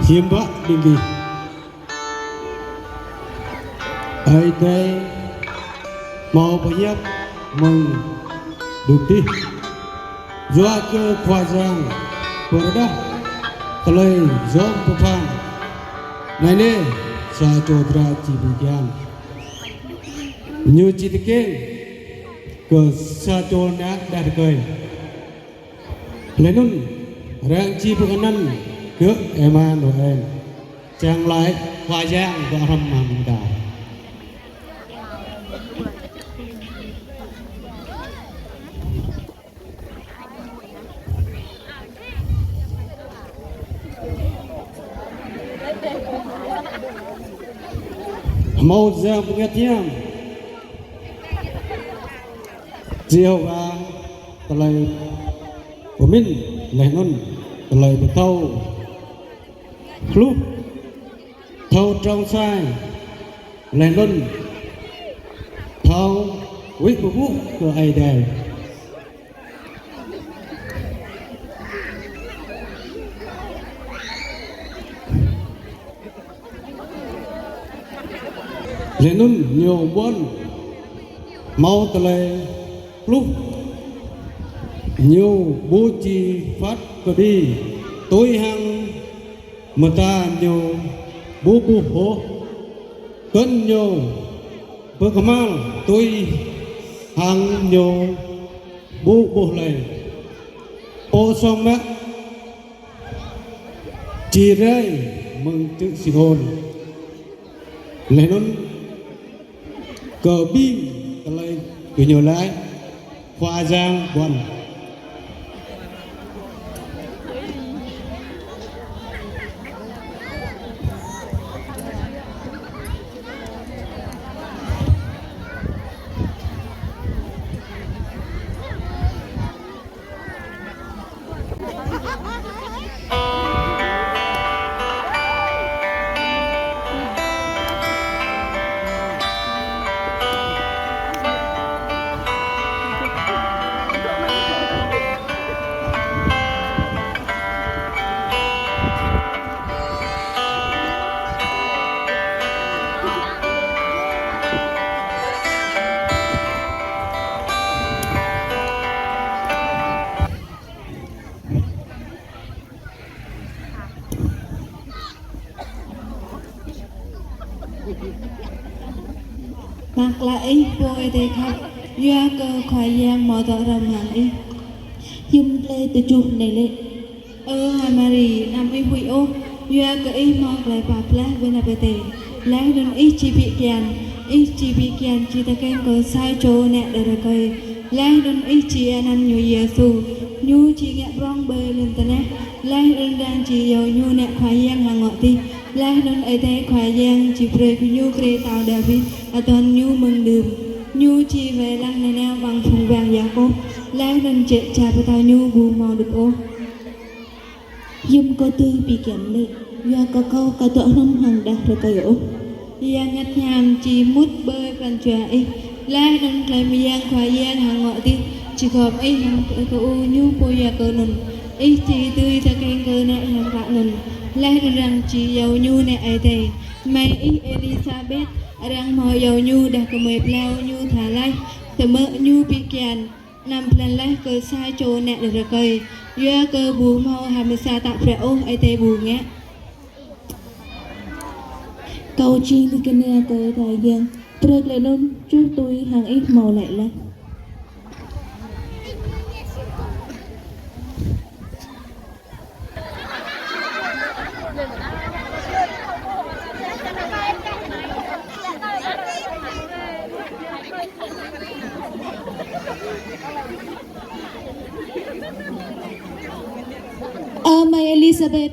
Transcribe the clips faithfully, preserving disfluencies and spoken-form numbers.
Hiư̆m pă ƀing gih? Ơi Adai hmâo pơhiăp mơ̆ng đưm đih. Yua kơ Khua Yang pơrơđah tơlơi yom pơphan. Anai nê, sa čô dra či ƀu kian. Ñu či tơkeng kơ sa čô ană đah rơkơi. Laih anŭn arăng či pơkơnăn gơ̆ Emanuel, čang laĭ Khua Yang dŏ hrŏm hăng ta. Hmâo Yang Bơngăt Hiam Yêhôwa tơlơi pơmĭn laih anŭn tơlơi pơthâo hluh, thâo trông sai, laih anŭn thâo huĭ pơpŭ kơ Ơi Adai. Laih anŭn ñu ƀuăn hmâo tơlơi hluh, ñu ƀu či phat kơđi tui hăng mơta ñu ƀu ƀuh ôh, kơ̆n ñu pơkơhmal tui hăng ñu ƀu ƀuh lơi. Pô song mă či rai mơ̆ng čư̆ Siôn. Laih anŭn kơ ƀing tơlơi gơñu laĭ, Khua Yang ƀuăn. Mơak klă ih, pô Ơi Adai khăp, yua kơ Khua Yang hmâo dŏ hrŏm hăng ih. Hiư̆m tơlơi tơjuh anai lĕ: Ơ H'Mari, anăm ih huĭ ôh, yua kơ ih hmâo tơlơi pap blah ƀơi anăp Ơi Adai. Laih anŭn ih či ƀu kian, ih či ƀu kian či tơkeng kơ sa čô ană đah rơkơi. Laih anŭn ih či anăn ñu Yêsu, ñu či ngă prong ƀơi lŏn tơnah. Laih anŭn arăng či iâu ñu Ană Khua Yang hơngŏ adih. Laih anŭn Ơi Adai Khua Yang či brơi kơ ñu grê tao Dawid, adon ñu mơ̆ng đưm. Ñu či wai lăng nanao amăng phung wang Yakôb. Laih anŭn jĕ čar pơtao ñu ƀu hmâo đŭt ôh. Hiư̆m kâo dưi ƀu kian lĕ, yua kơ kâo aka dŏ hrŏm hăng đah rơkơi ôh. Yang Bơngăt Hiam či mŭt ƀơi pran jua ih. Laih anŭn tơlơi mơyang Khua Yang hơngŏ adih či gŏp ih hăng tơkơu ñu pô yua kơ anŭn. Ih či dưi tơkeng kơ ană hiam klă anŭn. Laih anŭn arăng či iâu ñu Ană Ơi Adai. Amai ih Êlisabet, arăng hmâo iâu ñu đah kơmơi plao ñu tha laih. Tơma ñu ƀu kian. Anăm blan laih kơ sa čô ană đah rơkơi, yua kơ ƀu hmâo ha mơsa tă prăk ôh Ơi Adai ƀu ngă. Kâo jing tơkơnang kơ Khua Yang, prăk laih anŭn čuh tui hăng ih hmâo laĭ laih. Ơ amai Êlisabet.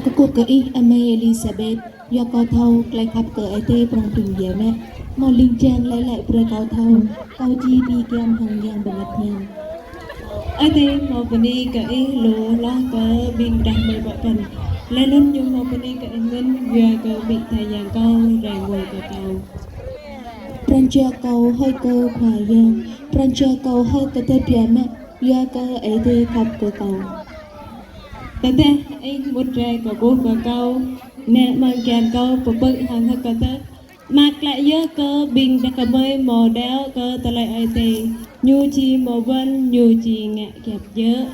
Kơkuh kơ ih, amai Elisabet, yua kâo thâo tơlơi khăp kơ Ơi Adai prong prin biă mă. Hmâo ling jang laĭ laĭ brơi kâo thâo, kâo či pi giăm hăng Yang Bơngăt Hiam. Ơi Adai hmâo bơni kơ ih lu hloh kơ ƀing dah mơi ƀô̆ pran. Laih anŭn Ñu hmâo bơni kơ ih mơ̆n, yua kơ amĭ tha yang kâo rai ngui kơ kâo. Pran jua kâo hơ̆k kơ Khua Yang, pran jua kâo hơ̆k kơ tơlơi biă mă, yua kơ Ơi Adai khăp kơ kâo. Tơdah ih mŭt rai kơkuh kơ kâo, mă amăng kian kâo pơpư̆ hăng hơ̆k kơtơ̆k. Mă klă yơh kơ ƀing dah kơmơi hmâo đaŏ kơ tơlơi Ơi Adai. Ñu či hmâo ƀuăn, Ñu či ngă kiăp djơ̆.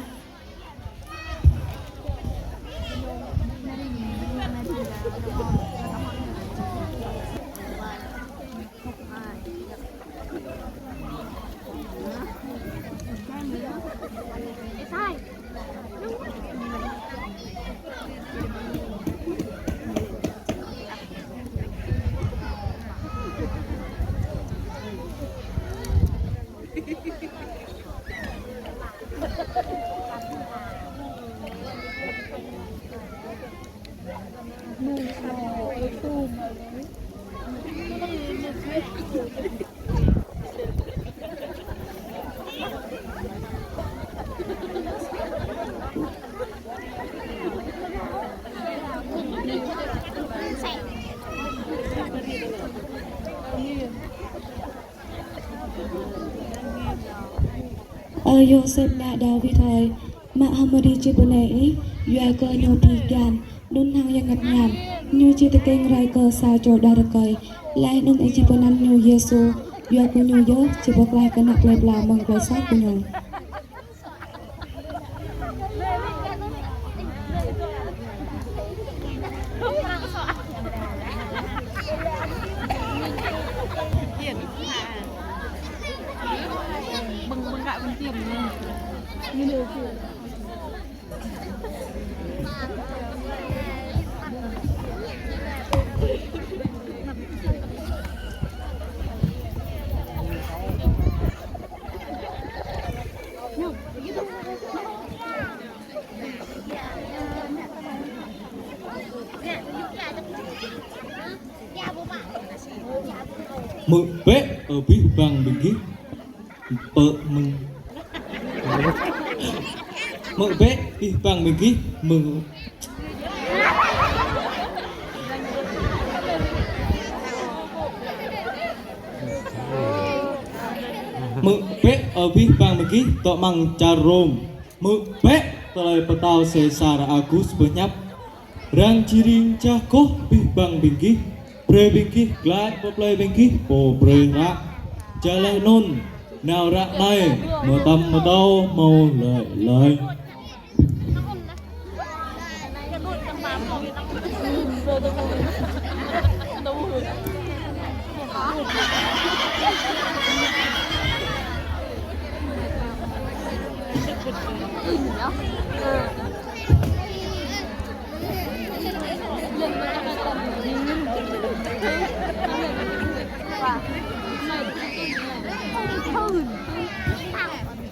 Ơ Yôsep ană Dawid hơi, mă hơmâo či pơnai ih, yua kơ ñu pi giăm, anŭn hăng Yang Bơngăt Hiam, ñu či tơkeng rai kơ sa čô đah rơkơi, laih anŭn ih či pơanăn ñu Yêsu, yua kơ ñu yơh či pơklaih kơ ană plơi pla mơ̆ng tơlơi soh kơ ñu. Hmư̆ bĕ, ơ abih bang ƀing gih. Pơ mơ̆ng. Hmư̆ bĕ, abih bang ƀing gih. Hmư̆. Hmư̆ bĕ, ơ abih bang ƀing gih, dŏ amăng čar Rôm. Hmư̆ bĕ, tơlơi pơtao Sêsar August pơhiăp. Arăng či ring jah kôh abih bang ƀing gih, brơi ƀing gih glaĭ pơ plơi ƀing gih pô brơi hră. Jơlah anŭn, nao ră anai, mơtam mơtâo hmâo laĭ laih.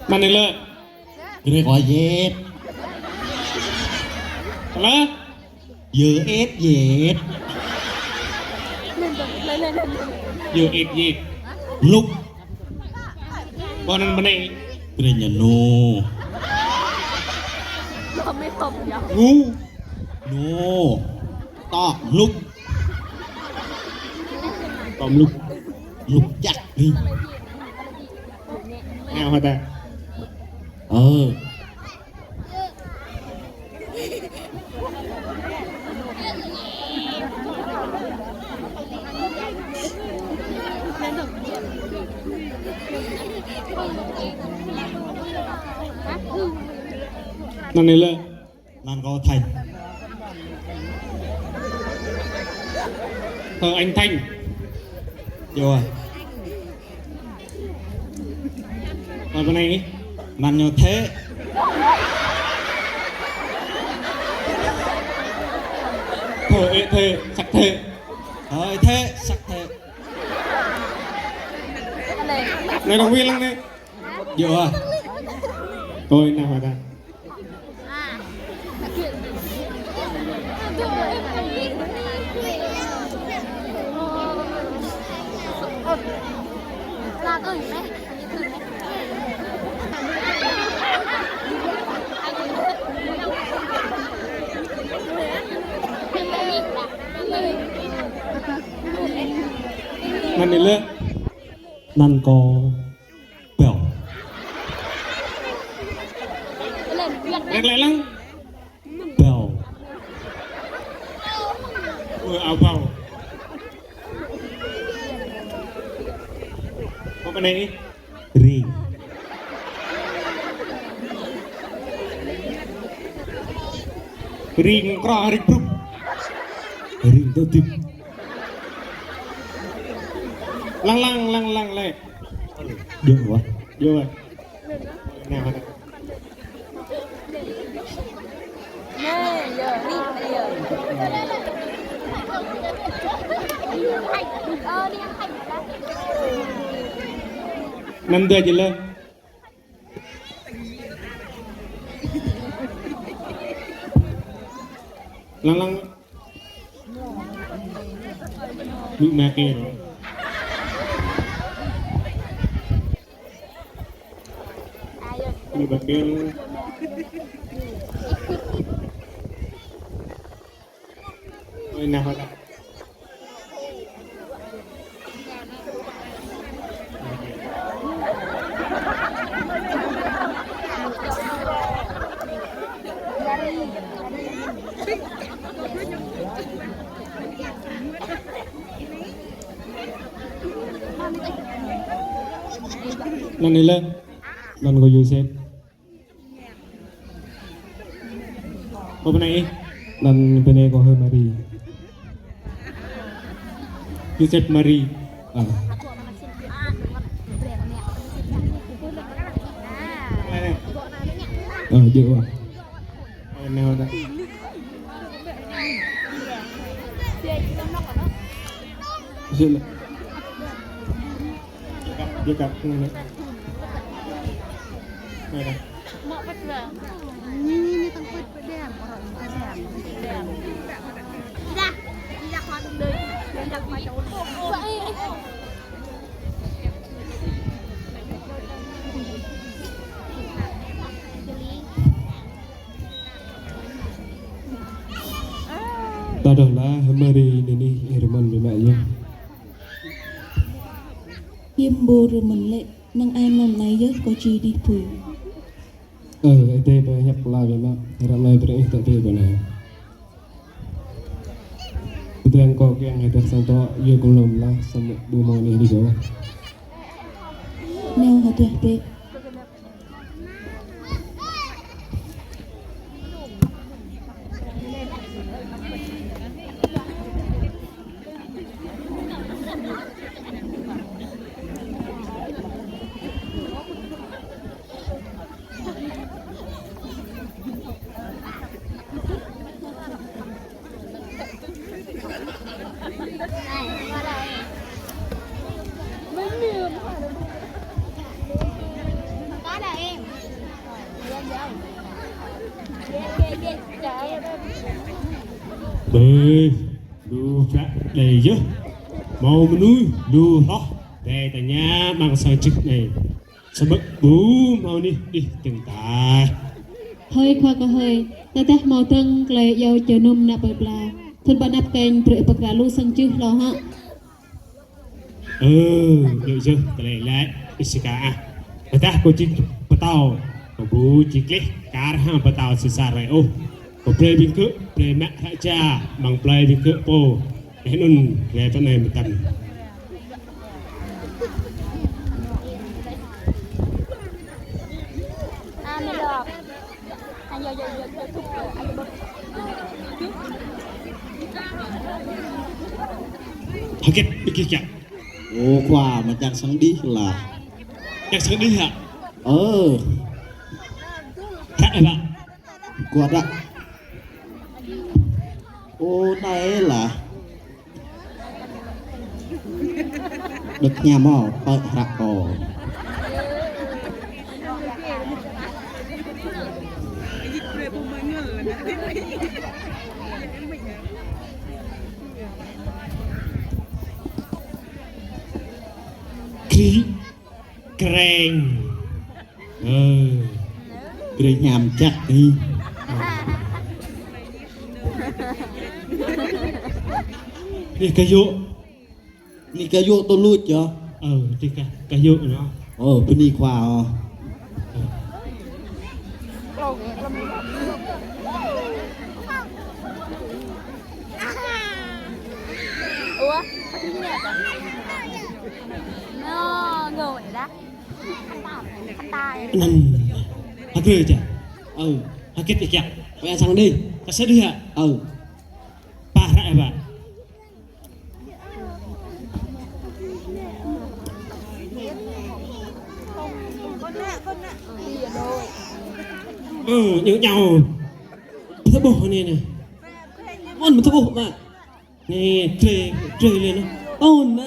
Mơ̆ng anai lĕ. Grê kơ yet. Hă? Yơ et yet. Yơ et yet. Lŭk. Kơ anŭn mơ̆ng anai. Grê ñu nô. Ngu. Nô. Tŏk lŭk. Tŏk lŭk. Lŭk čăk ri. Ngă hơta. Ơ. Anăn anai lĕ. Anăn kâo Thanh. Ơ, anh Thanh. Yua. Ơ, pơ anai. Anăn ñu Thê. Thê, ê, Thê, sắc Thê. Ơ, Thê, sắc Thê. Anai dŏ wĭt lăng anai. Yua. Ôi, nao hơđa. Anăn anai lĕ. Anăn kâo Bèo. Lăng lăng lăng. Bèo. Ơ, ao bèo. Pô anai? Ring. Ring krô, ring brŭk. Ring tơdip. Lăng lăng lăng lăng lĕ. Djơ̆ wơ̆t. Djơ̆ wơ̆t. Nao hơđa. Năm dua jơlan. Lăng lăng. Nik nak kơ. Nik bơkơ. Ôi, nao hơđa. Anăn anai lĕ, anăn kâo Yôsep. Pô anai? Anăn bơnai kâo H'Mari. Yôsep Mari. Ơ. Ơ, djơ̆ wơ̆t. Ơ, nao hơđa. Djơ̆ lĕ. Djơ̆ kăp. Anai lĕ. Ta dŏ lah H'Mari anai ih rơmơ̆n biă mă yơh. Hiư̆m ƀu rơmơ̆n lĕ, năng ai mlam anai yơh kâo či đih pui. Ơ, Ơi Adai pơhiăp kơ la biă mă, ră anai brơi ih tŏ tê ƀơi anai. Tơdang kâo kiăng hơdơr sang tŏ, yua kơ lŏm lah, samơ̆ ƀu hmâo anih đĭ kâo. Nao hơdơr bĕ. Ƀơi, lu prăk đơi yơh. Hmâo mơnuih lu hloh đơi tơña amăng sang čih anai. Samơ̆ ƀu hmâo anih đih dơ̆ng tah. Hơi khua kơ hơi, tơdah hmâo dơ̆ng tơlơi iâu jơnum nă pơbla. Thun ƀă anăp kơnh brơi pơkra lu sang čih hlâo hă. Ơ, djơ̆ yơh, tơlơi lĕ, ih sika ah. Tơdah kâo či pơtao, kâo ƀu či klih kar hăng pơtao sisar rai ôh. Kâo brơi ƀing gơ̆, brơi mă hră ja, amăng plơi ƀing gơ̆ pô. Laih anŭn, brơi pơ anai mơtam. Hơget ƀing gih kiăng? Ơ, khua, mă čang sang đih lah. Čang sang đih hă? Ơ. Hă, hă. Khua đah. Ơ, anai lah. Đơ̆k ñam mơ̆, pơ̆k hră kâo. Krĭ kreng. Ơ, kreng ñam čăk hĭ. Ih, kayŏ. Anai kayŏ tơlŭč yơh. Ơ, anai kayŏ anŭn. Ơ, bơni khua ôh. Ơ. Ơ, ngơ̆ dah. Anŭn. Hơget čă? Ơ. Hơget čă? Pơyang sang đih. Kơ sang đih hă? Ơ. Pă hră ih pă? Ơ, ñu ñao. Tơƀuh anai anai. Mơ̆n tơƀuh mă. Anai, trê, trê lĕ anŭn. Ôn mă.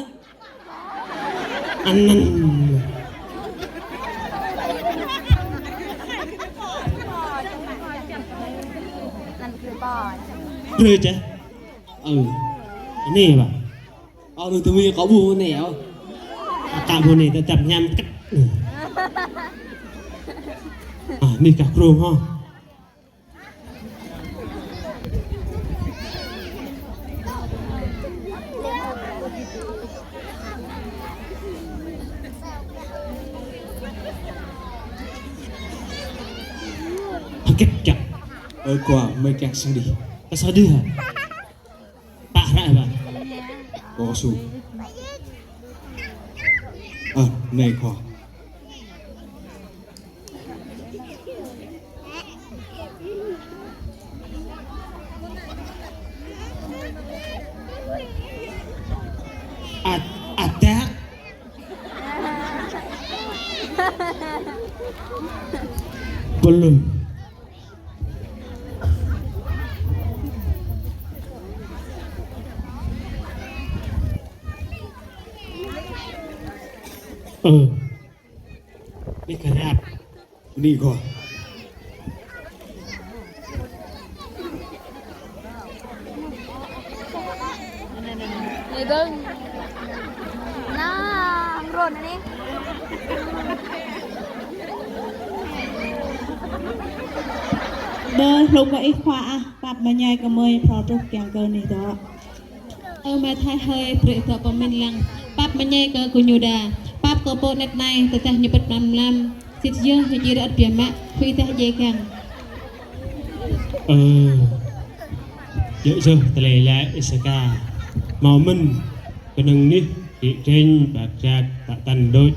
Anŭn. Trê čă. Ơ. Anai pă. Ơ, anŭn tui mơ̆ kâo ƀuh anai ôh. Kâo ƀuh anai, tơčăm ñam kĕt. Ơ, anai kah krông hă. Hơget čă? Ơ, khua, mơi kiăng sang đih. Kơ sang đih hă? Pă hră ih pă? Kâo su. Ơ, anai khua. Ăt, ăt dah. Pơlŭn. Ơ. Anai kơrăp. Anai khua. Anai dơ̆ng. Anŭn, rŏn anai. Ƀơi hlŭng kơ ih khua ah, pap mơñai kơ mơi phrâo truh kiăng kơ anai dŏ. Ơ Ama Adai hơi, brơi dŏ pơmĭn lăng, pap mơñai kơ gơñu đa, pap kơ pô anet anai, tơdah ñu pĭt mlam mlam, sĭt yơh ñu či rơ̆t biă mă, huĭ tah djai kiăng. Ơ, djơ̆ yơh tơlơi laĭ Isaka, hmâo mơ̆n, kơnơ̆ng anih, Krĭ Treng, Bak Krak, Tă Tăn đôč.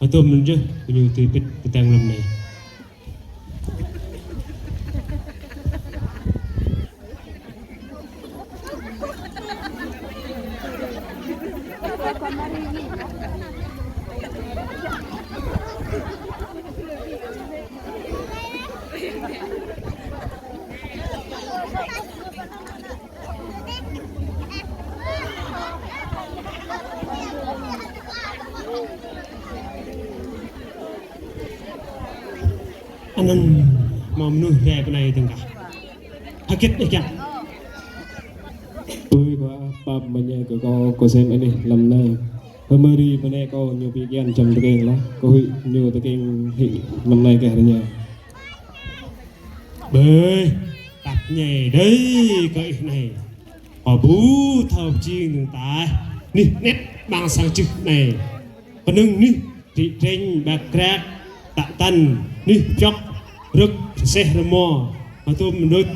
Hơdôm anŭn yơh, gơñu tui pĭt pơdơ̆ng lơ̆m anai. Anŭn, hmâo mơnuih rai pơ anai dơ̆ng kah. Hơget ih kiăng. Ơi khua ah, pap mơñai kơ kâo, kâo sem anih lơ̆m anai. Pơmơri pơnĕ kâo ñu pi kian čăm tơkeng lah. Kâo huĭ ñu tơkeng hĭ lơ̆m anai kah rơña. Ƀơi, pap mơñai đơi kơ ih anai. Kâo ƀu thâo pơjing dơ̆ng tah. Anih anet ƀăng sang čưh anai. Kơnơ̆ng anih Krĭ Treng, Bak Krak, Tă Tăn, anih pơčŏk, rơ̆k, seh rơmô, hơdôm anŭn đôč.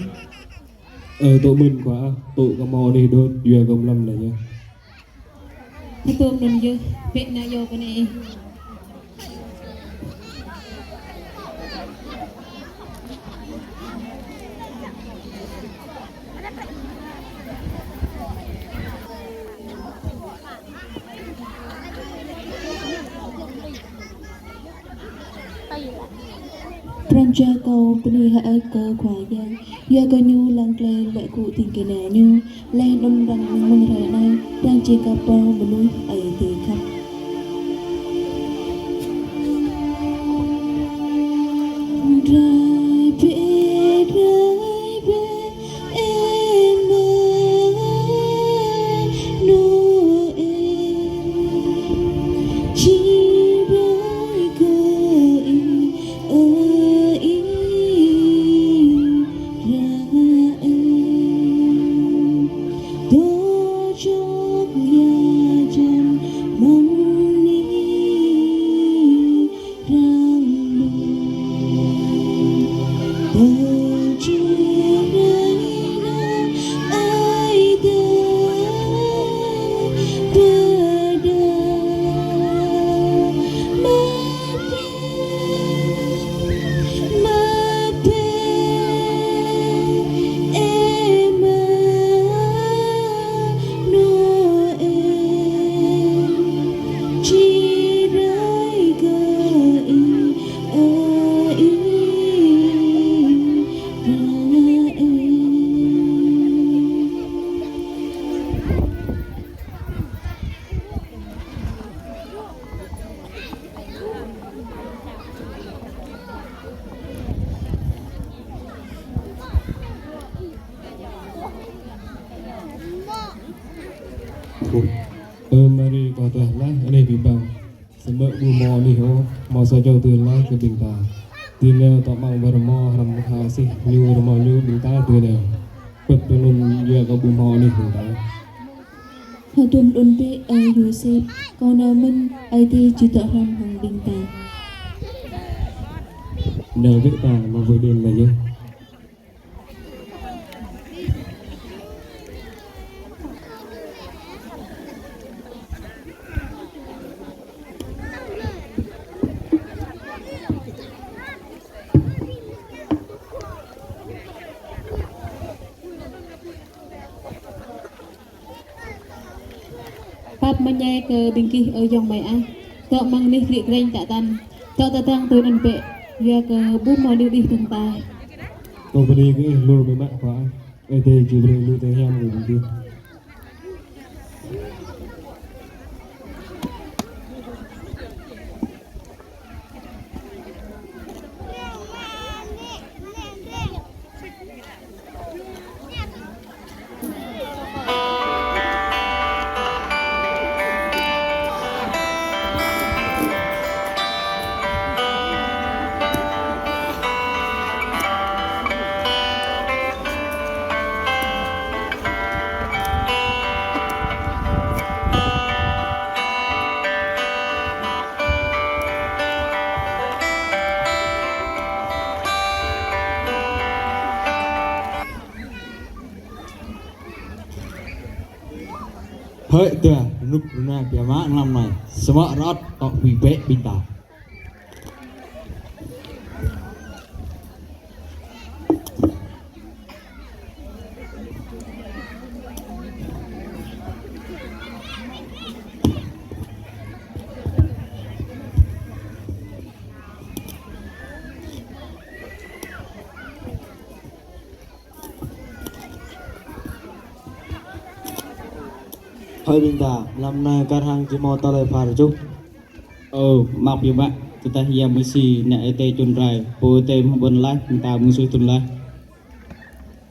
Ơ, tŭ mơ̆n khua ah, tŭ kơ hmâo anih đôč, yua kơ mlam anai yơh. Hơdôm anŭn yơh, bĕ nao yua kơ anai. Pran jua kâo bơni hơơč kơ Khua Yang, yua kơ Ñu lăng glai lĕ gŭ ding kơna Ñu, laih anŭn arăng mơ̆ng hrơi anai, arăng či kơ pô mơnuih Ơi Adai khăp. Rai bĕ, rai Ơ Mari, kâo tơdah laih anih abih bang. Samơ̆ ƀu hmâo anih ôh, hmâo sa čô tui laih kơ ƀing ta. Tui anŭn tŏ mơ̆ng wơr hmâo hrăm hơsih ñu wơr hmâo ñu ƀing ta tui anŭn. Pơ̆t pơnun yua kơ ƀu hmâo anih ƀing ta. Hơdôm đun bĕ, ơ Yôsep, kâo nao mơ̆n, Ơi Adai či dŏ hrŏm hăng ƀing ta. Nao bĕ ta, mă bơdin laih yơh. Pap mơñai kơ ƀing gih ơ ayŏng amai ah. Tŏ mơ̆ng anih krĭ krĕng tă tăn. Tŏ tơdang tui anŭn bĕ, yua kơ ƀu hmâo anih đih dơ̆ng tah. Tŏ bơni kơ ih lu biă mă Khua ah. Ơi Adai či brơi lu tơlơi hiam kơ ƀing gih. Hơi, tơdah rơnŭk rơnua biă mă mlam anai, samơ̆ rơ̆t tŏ huĭ bĕ ƀing ta. Hơi ƀing ta, mlam anai kar hăng či hmâo tơlơi phar čuh. Ơ, mă biă mă, tơdah ia mơ̆ si nă ete čun rai, pô ete mơ̆ ƀôn laih, ƀing ta mơ̆ sui tun laih.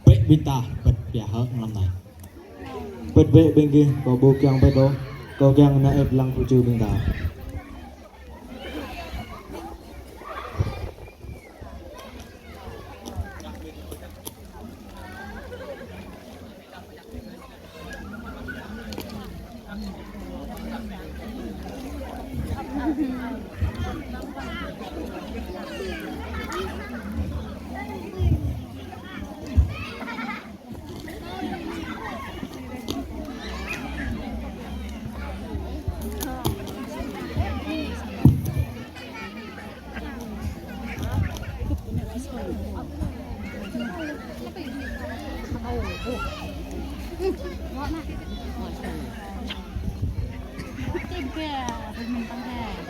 Bĕ ƀing ta, pơ̆t biă hơ̆ mlam anai. Pơ̆t bĕ ƀing gih, kâo ƀu kiăng pơ̆t ôh, kâo kiăng nă et lăng pơču ƀing ta.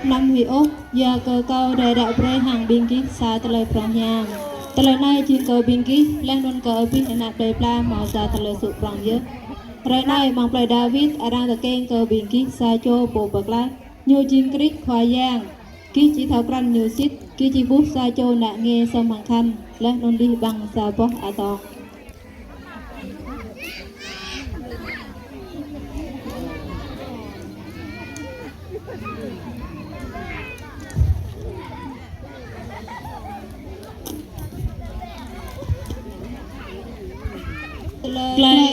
Anăm huĭ ôh, yua kơ kâo rai ră brơi hăng ƀing gih sa tơlơi prŏng hiam. Tơlơi anai jing kơ ƀing gih, laih anŭn kơ abih ană plei pla hmâo sa tơlơi sŭ prŏng yơh. Hrơi anai amăng plơi Dawid, arăng tơkeng kơ ƀing gih sa čô pô pơklaih. Ñu jing Krist Khua Yang. Gih či thâo krăn ñu sĭt, gih či ƀuh sa čô ană nge sŏng amăng khăn, laih anŭn đih ƀăng sa boh atông. Tơlơi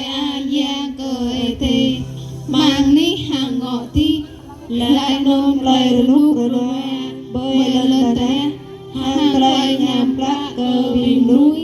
Yang kơ ete, amăng anih hăng ngŏ adih, laih anŭn tơlơi rơnŭk rơnua ƀơi lŏn tơnah, hăng tơlơi hiam klă kơ ƀing mơnuih.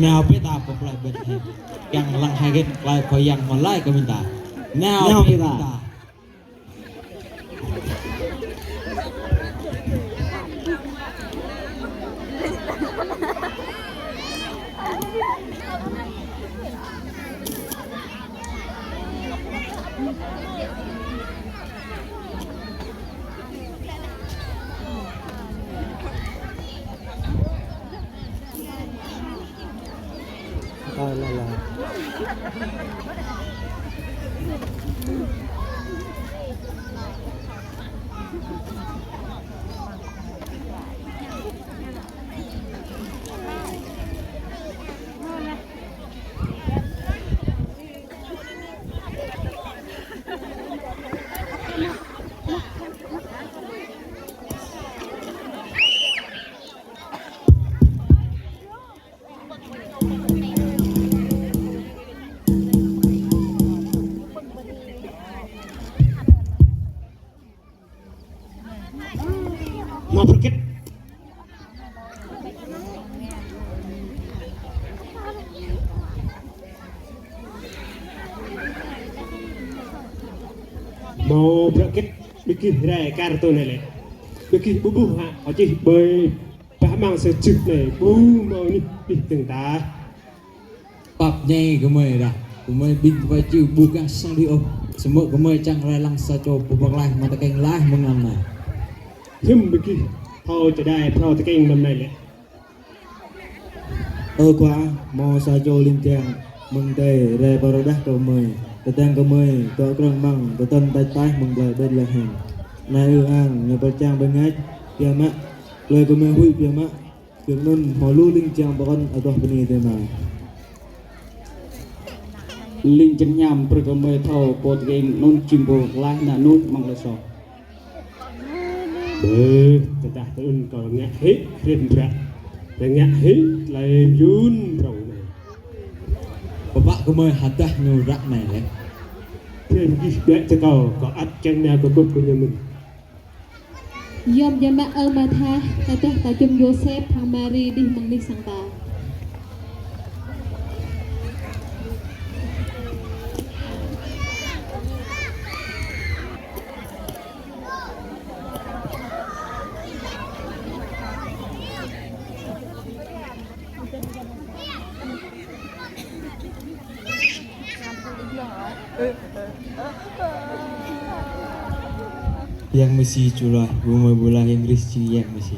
Nao pơ ta pơplai ƀĕ hĕ. Kiăng lăng hai gĕt klai Khua Yang hmâo laĭ kơ ƀing ta. Nao pơ ta. Hmâo prơkĕt. Hmâo prơkĕt, ƀing gih rai kar tơ anai lĕ. Ƀing gih ƀuh ƀuh hă, kơ čih ƀơi bah amăng sa čư̆ anai, ƀu hmâo anih ƀing ta. Pap ñai gơmơi ră, gơmơi ƀing kơmơi či ƀu gah sang đih ôh. Samơ̆ gơmơi čang rai lăng sa čô pô pơklaih mơ̆ng tơkeng laih mơ̆ng anăn anai. Hiư̆m ƀing gih thâo čơđai phrâo tơkeng mơ̆ng anai lĕ? Ơ Khua, hmâo sa čô ling jang mơ̆ng adai rai pơrơđah kơ gơmơi, tơdang gơmơi dŏ krơ̆ng amăng tơdron tač taih mơ̆ng plơi Betlehem. Anai ư ang, ñu pơčang bơngač biă mă, tơlơi gơmơi huĭ biă mă. Giŏng anŭn hmâo lu ling jang pơkŏn adoh bơni tơma. Ling jang hiam brơi kơ gơmơi thâo pô tơkeng anŭn jing pô pơklaih ană mơnuih amăng tơlơi soh. Bơ, tơdah tơ anŭn kâo ngă hĭ rĭm hră. Tơ ngă hĭ tơlơi mơyun prŏng anai. Pơpă gơmơi hơdah ñu ră anai lĕ? Brơi gih đuaĭ tơ kâo, kâo ăt kiăng nao kơkuh kơ ñu mơ̆n. Yom biă mă ơ Martha, tơdah ta čum Yôsep hăng Mari đih amăng anih sang ta. Yang Mêsi čuloh, gơmơi ƀuh laih Yang Krist jing Yang Mêsi.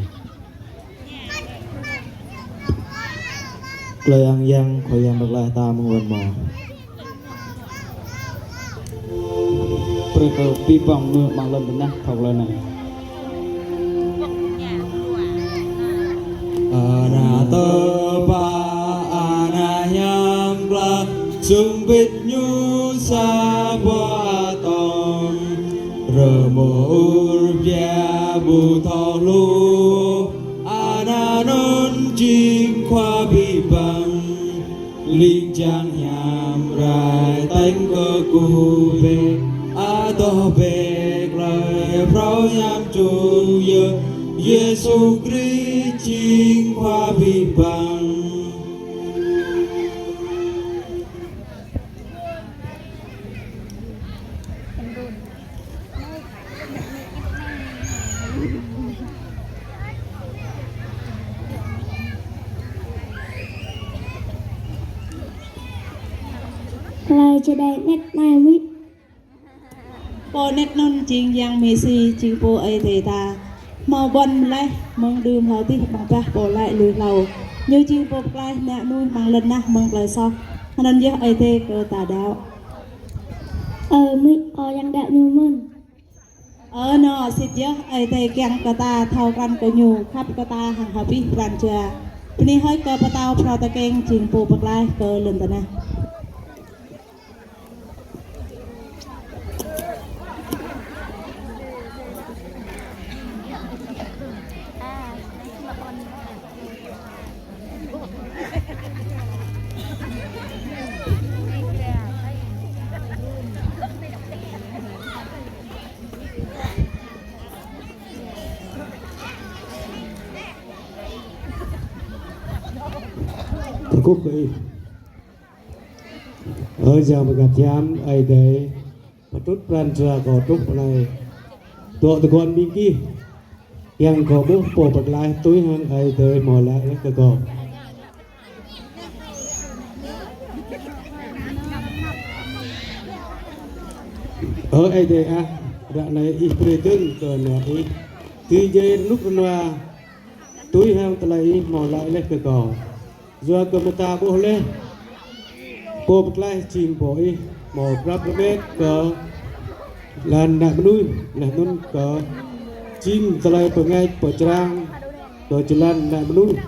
Tơlơi ang yang Khua Yang pơklaih ta mơ̆ng wơ̆n mơ̆. Brơi kơ abih bang mơnuih amăng lŏn tơnah thâo tơlơi anai. Ană tơpă, ană hiam klă, sung pĭt ñu sa boh atông. Rơmô ur biă ƀu thâo hluh, ană anŭn jing Khua abih bang. Ling jang hiam rai tañ kơkuh bĕ, adoh bĕ tơlơi phrâo hiam čô yơh, Yêsu Krist jing Khua abih bang. Tơlơi čơđai anet anai mơ̆. Pô anet anŭn jing Yang Mêsi, jing Pô Ơi Adai ta. Hmâo ƀuăn mơlaih mơ̆ng đưm hlâo adih amăng bah pô laĭ lui hlâo. Ñu jing Pô pơklaih ană mơnuih amăng lŏn tơnah mơ̆ng tơlơi soh. Anŭn yơh Ơi Adai kơ ta đaŏ. Ơ mơ̆, kâo kiăng đaŏ ñu mơ̆n. Ơ nô, sĭt yơh Ơi Adai kiăng kơ ta thâo krăn kơ ñu, khăp kơ ta hăng abih pran jua. Bơni hơơč kơ pơtao phrâo tơkeng jing Pô pơklaih kơ lŏn tơnah. Kơkuh kơ Ih. Ơ Yang Bơngăt Hiam, Ơi Adai pơtrŭt pran jua kâo truh pơ anai. Dŏ tơguan ƀing gih kiăng kơ ƀuh Pô Pơklaih tui hăng Ơi Adai hmâo laĭ laih kơ kâo. Ơ Ơi Adai ah, ră anai Ih brơi dơ̆ng kơ anŏ Ih dưi djai rơnŭk rơnua tui hăng tơlơi Ih hmâo laĭ laih kơ kâo. Yua kơ mơta ƀuh laih Pô Pơklaih jing Pô Ih hmâo prăp rơmet kơ jơlan ană mơnuih, laih anŭn kơ jing tơlơi pơngač pơčrang kơ jơlan ană mơnuih.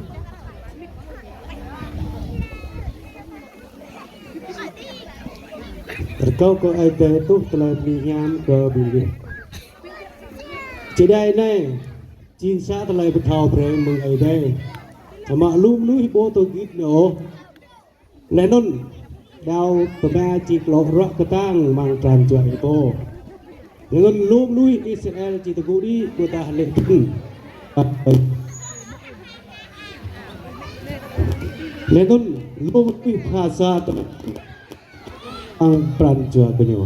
Rơkâo kơ Ơi Adai tuh tơlơi bơni hiam kơ ƀing gih. Čơđai anai jing sa tơlơi pơthâo brơi mơ̆ng Ơi Adai. Samơ̆ lu mơnuih ƀu thâo git nao ôh. Laih anŭn đao pơma či klŏ ruă kơtang amăng pran jua ih pô. Laih anŭn lu mơnuih Israel či tơgŭ đĭ ƀôdah lê̆ thŭn. Laih anŭn lu mơnuih pha sa tơlơi amăng pran jua gơñu.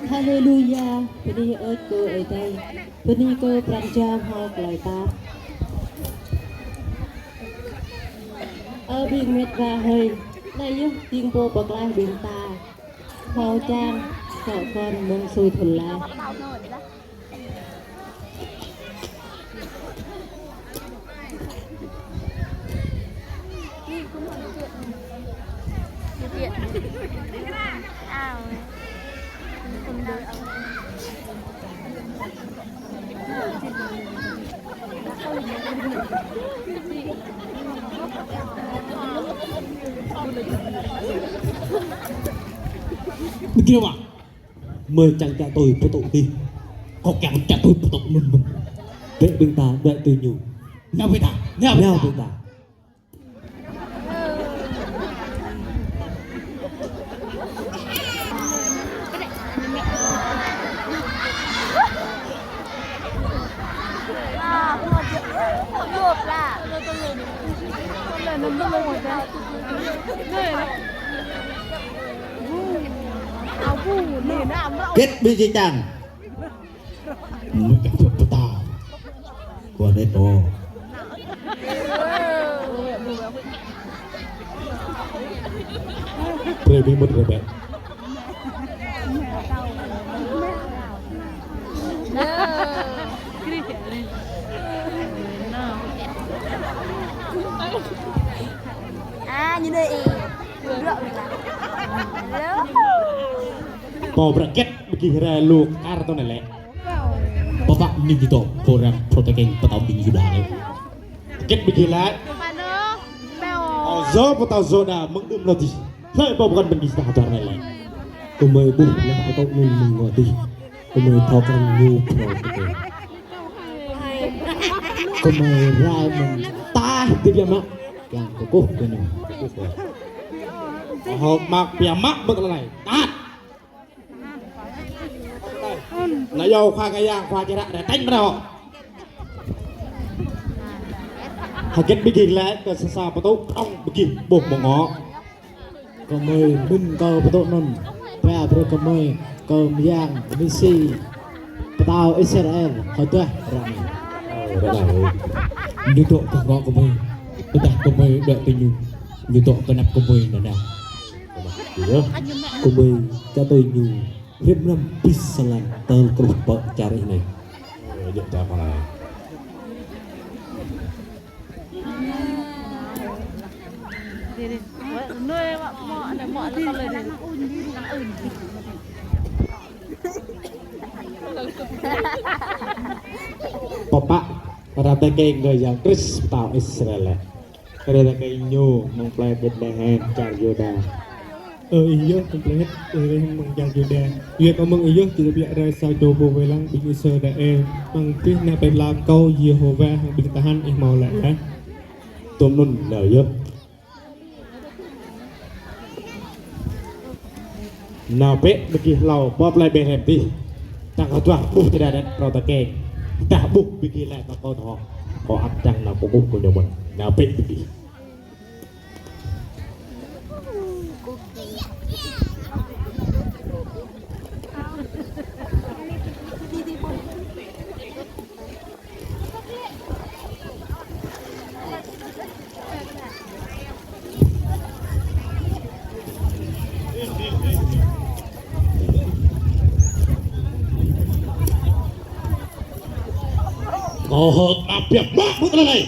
Haleluya, bơni hơơč kơ Ơi Adai, bơni kơ pran jua hmâo tơlơi pap. Ơ ƀing met wa hơi, anai yơh jing Pô Pơklaih ƀing ta, hmâo čang, dŏ guan mơ̆ng sui thŭn laih. Gơmơi čang čă tui pơtŭ tih. Kâo kiăng čă tui pơtŭ anŭn mơ̆n. Bĕ ƀing ta đuaĭ tui ñu. Nao ƀing ta, nao ƀing ta. Hơget ƀing gih čang? Mơ̆ng kơ pơtao. Kơ anai to. Brơi ƀing mŭt rơbĕ. A, ñu đơi ih. Pô brơi hơget ƀing gih rai lu kar tơ anai lĕ. Pơpă ñu či dŏ pô răm phrâo tơkeng pơtao ƀing Yuđa lĕ. Hơget ƀing gih laĭ. Pơtao Yuđa mơ̆ng đưm lŏ dih. Hlơi pô pơkŏn ƀing gih ta hơdơr anai lĕ. Gơmơi ƀuh laih pơtao anŭn mơ̆ng lŏ dih. Gơmơi thâo krăn ñu phrâo tơkeng. Gơmơi rai mơ̆ng taih tơ biă mă. Kiăng kơkuh kơ ñu. Hơ̆k mơak biă mă mơ̆ng tơlơi anai. Tat. Anai yơh khua kơ yang, khua čơră rơtĕnh mơ̆n. Hơget ƀing gih laĭ kơ sa sa pơtŭ prŏng ƀing gih ƀuh mơ̆ng ngŏ. Gơmơi mĭn kơ pơtŭ anŭn. Ba brơi gơmơi kơ mơyang Mêsi pơtao Israel hơduah ră anai. Ơ, ră anai. Ñu dŏ pơ ngŏ gơmơi. Tơdah gơmơi đuaĭ tui ñu. Ñu dŏ kơnăp gơmơi nanao. Yơh, gơmơi čă tui ñu. Hiam năm pih sa lăn tơl kruh pơ čar ih anai. Ơ, djơ̆ čar pơ anai. Pơpă rơbĕ kơ Yang Krist pơtao Israel lĕ. Rơbĕ kơ ñu mơ̆ng plei Betlehem čar Yuđa. Ơ ih yơh, mơ̆ng plei Betlehem mơ̆ng čar Yuđa. Yua kơ mơ̆ng ih yơh či tơbiă rai sa čô pô wai lăng ƀing Israel. Mơ̆ng pih ană plei pla kâo Yêhôwa hăng ƀing tơhan ih hmâo laĭ laih. Tơm anŭn nao yơh. Nao bĕ ƀing gih hlâo pơ plei Betlehem dih. Tơdah kâo duah ƀuh tơlơi đet phrâo tơkeng. Tơdah ƀuh ƀing gih laĭ kơ kâo thâo. Kâo ăt čang nao kơkuh kơ ñu mơ̆n. Nao bĕ ƀing gih. Kâo hơ̆k anăp biă mă ƀu tơlơi anai.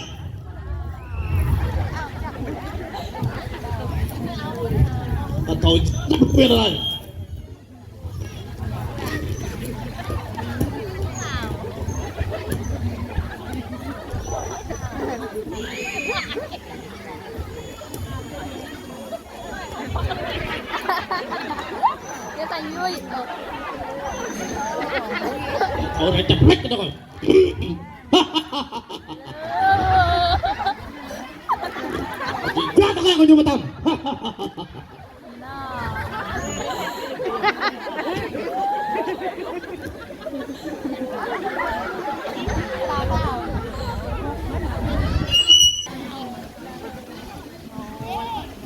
Kâo čăp biă tơlơi. Dia tanya, oi. Ơ, dah čăp lĕ kơ kâo. Ƀiă tơlơi kâo ñu mơtam.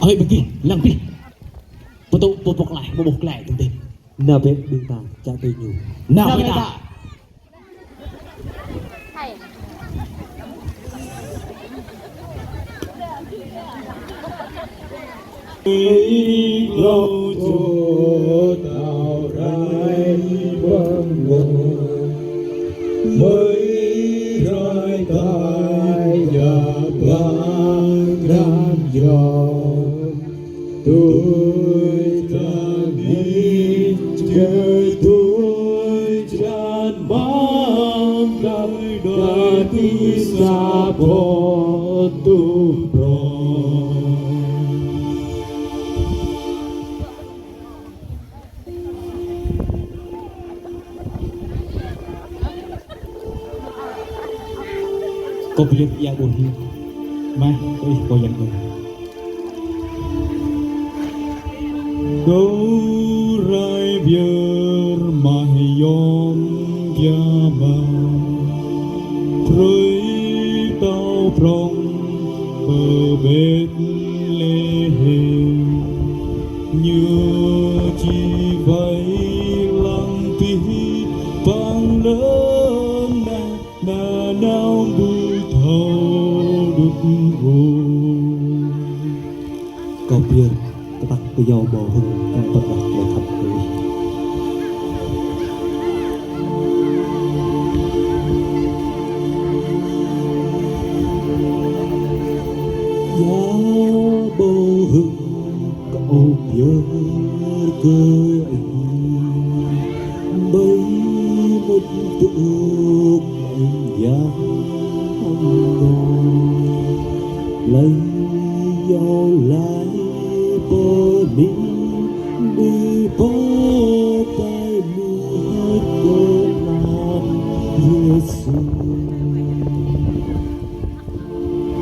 Hơi, ƀing gih, lăng gih. Pơtŭ pơpŏk laih, mơmŏh glaĭ tơ̆ng tĕh. Nao bĕ ƀing ta čă tui ñu. Nao bĕ ta. Ih lâo čô tao rai ƀơ̆ng ngŏ, mơi rai tai ia ƀang răng jŏ. Tui čan ih, čơi tui čan mơ̆ng đơi đơi tui sa pô tŭ prong. Kâo pơyơr ia ƀuh hĭ. Mah, ih, kâo yang kâo. Kâo rai pơyơr mah yôm pia mă. Brơi tao prong pơ Betlehem. Ñu či wai lăng tih pang lơ̆m nao. Nanao ƀu thâo đŭt ôh. Kâo pơyơr tơdang kơ yâo ƀâo hơ̆ng kiăng pơrơđah tơlơi khăp kơ ih. Yâo ƀâo hơ̆ng kâo pơyơr kơ ih. Ƀơi mŭt tŭ uk yang ngŏ. Laih yâo laih pơmĭn ƀing pô tai mơhơt kơ anăn Yêsu.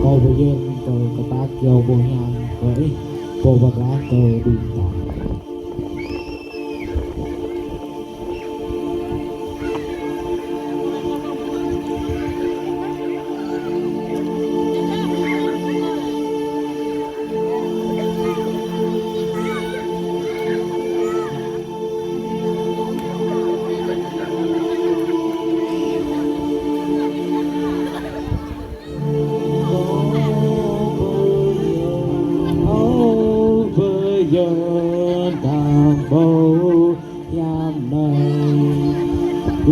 Kâo pơyơr tơlơi kơtang yâo ƀuh hiam kơ ih, pô pơklaih kơ ƀing ta. Ơ, pơyơr tơlơi ƀâo hiam anai.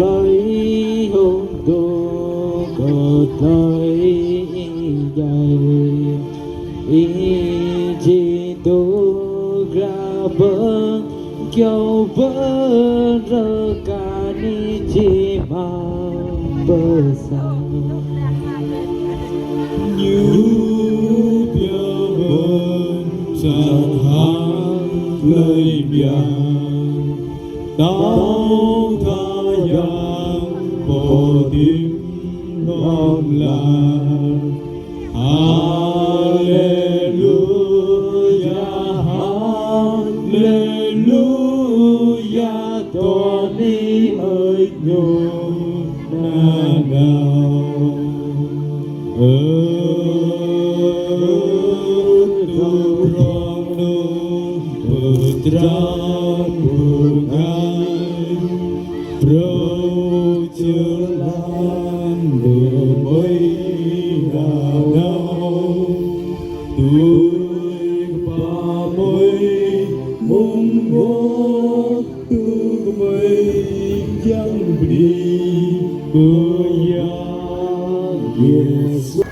Laih hŭng dŏ kơ tơlơi djai. Ih či tŭ krah ƀơ̆ng kơyâo ƀơ̆ng rơkani či mă pơsăng. Ñu pia ƀơ̆ng čang hăng tơlơi biă. Tơl tha yang pô tim lŏm lar. Haleluya, haleluya, tơl anai ơi. Ơ, tơdrong nung pơdrăm bơngai, phrâo jơlan bơmơi nanao, tui kơpa mơi mơ̆ng ngŏ, tui kơmơi kiăng bơni kơ Yang Yêsu.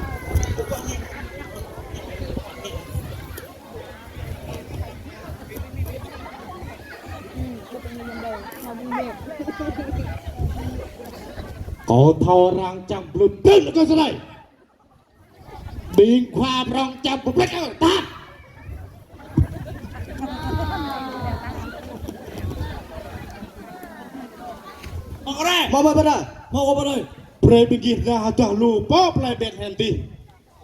Kâo thâo arăng čang blŭ blŭ kơ sơnai. Ƀing khua prŏng čang blŭ blŭ kơ tap. Mâo kơ ră. Mâo mâo pơ anai. Mâo kơ pơ anai. Brơi ƀing gih nao hơduah lu pơ plơi Bêtlehem dih.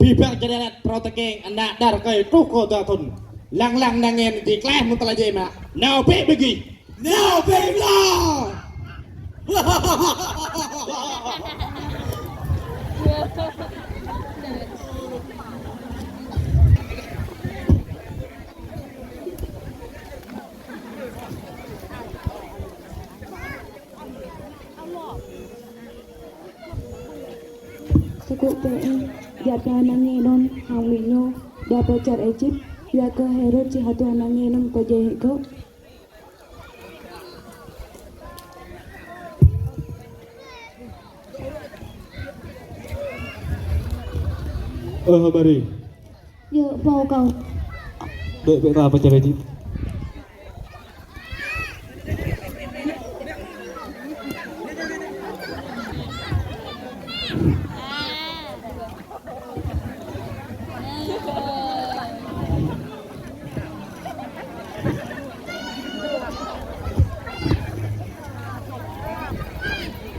Abih bang čơđai laĭ phrâo tơkeng ană đah rơkơi truh kơ dua thŭn. Lăng lăng ană nge anŭn dih klaih mơ̆ng tơlơi djai mă. Nao bĕ ƀing gih. Nao bĕ ƀing gih. Tơgŭ bĕ ih, djă̱ pơ ană nge anŭn hăng amĭ ñu, djă̱ pơ čar Êjip, yua kơ Hêrôd či hơduah ană nge anŭn pơdjai hĭ gơ̆. Ơ Mari. Yơh, pô kâo. Đuaĭ bĕ ta pơ čar Êjip.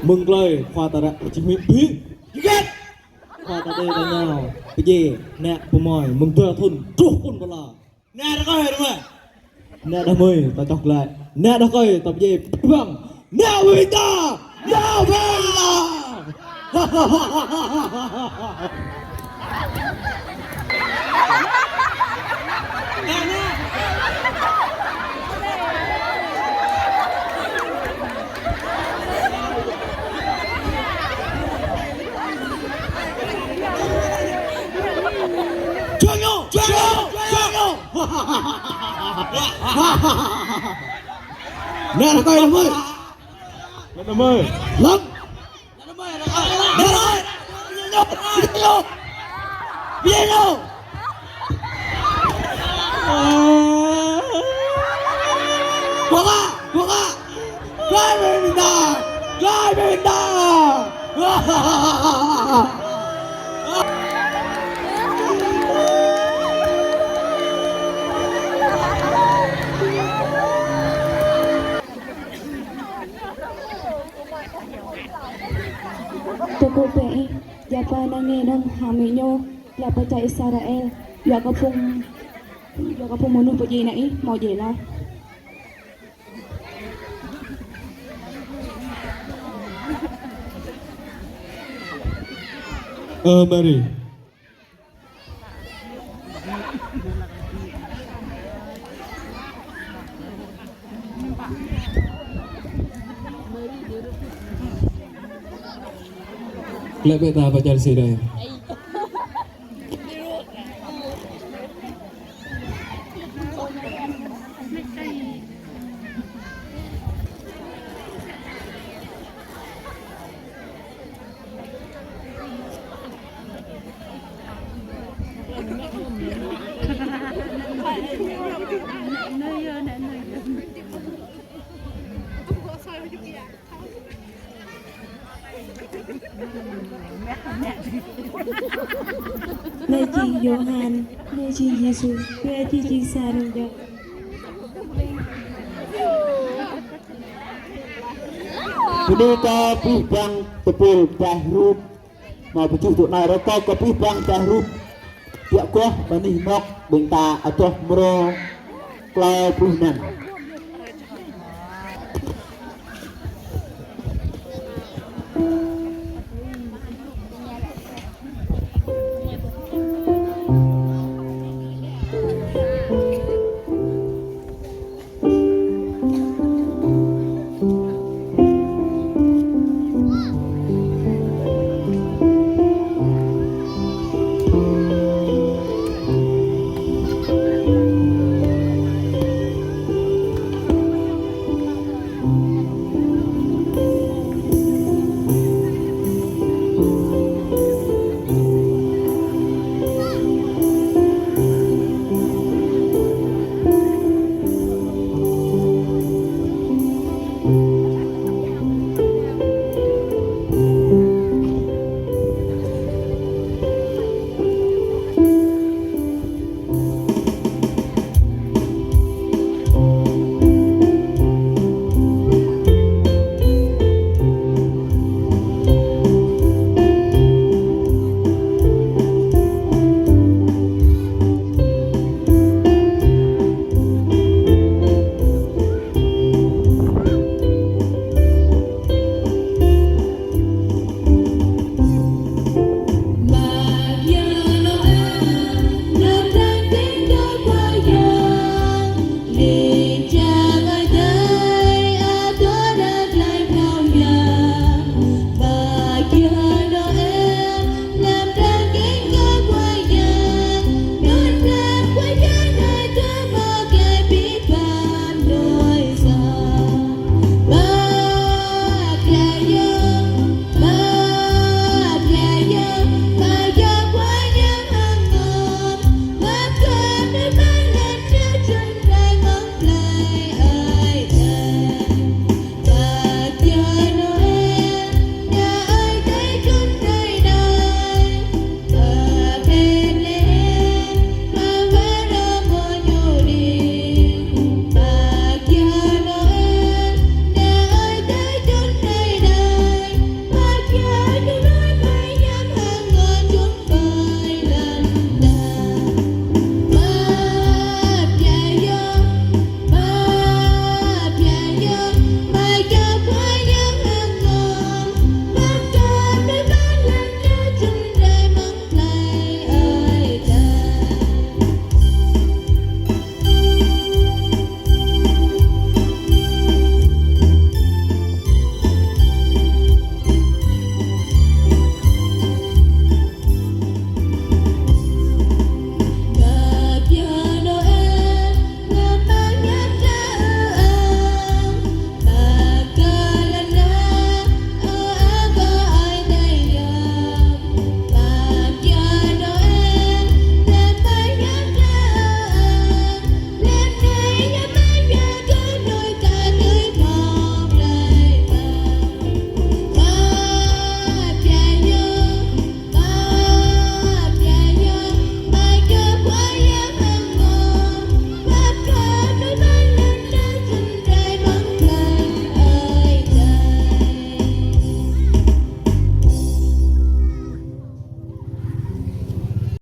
Mơ̆ng tơlơi khua ta ră či huĭ bĭ. Khua ta đe ta nao pơdjai ană pơmơi mơ̆ng dua thŭn truh kơ pơala. Ană rơkơi rơma. Ană đah mơi ta čoh glaĭ. Ană đah rơkơi ta pơdjai pơbăng. Ană ƀing ta. Ană ƀing ta. Čuăng ñu! Čuăng ñu! Čuăng ñu! Ană rơkơi, ană mơi. Ană mơi. Lăng. Ană rơkơi. Ană rơkơi. Ƀing ñu. Ƀing ñu. Ƀing ñu. Ƀuh kơ, ƀuh kơ. Glaĭ bĕ ƀing ta! Glaĭ bĕ ƀing ta! Tơgŭ bĕ ih, djă̱ pơ ană nge anŭn hăng amĭ ñu, glaĭ pơ čar Israel, yua kơ phung, yua kơ phung mơnuih pơdjai ană ih, hmâo djai laih. Ơ Mari. Glaĭ bĕ ta pơ čar Israel. Anai jing Yôhan, anai jing Yêsu, biă či jing sa rơ̆ng jŏk. Bơni kơ abih bang tơpul bah rup. Mă pơčuh tŭ anai rơkâo kơ abih bang bah rup. Biă kuah bơni mơ̆k ƀing ta adoh mrô klâo pluh năm.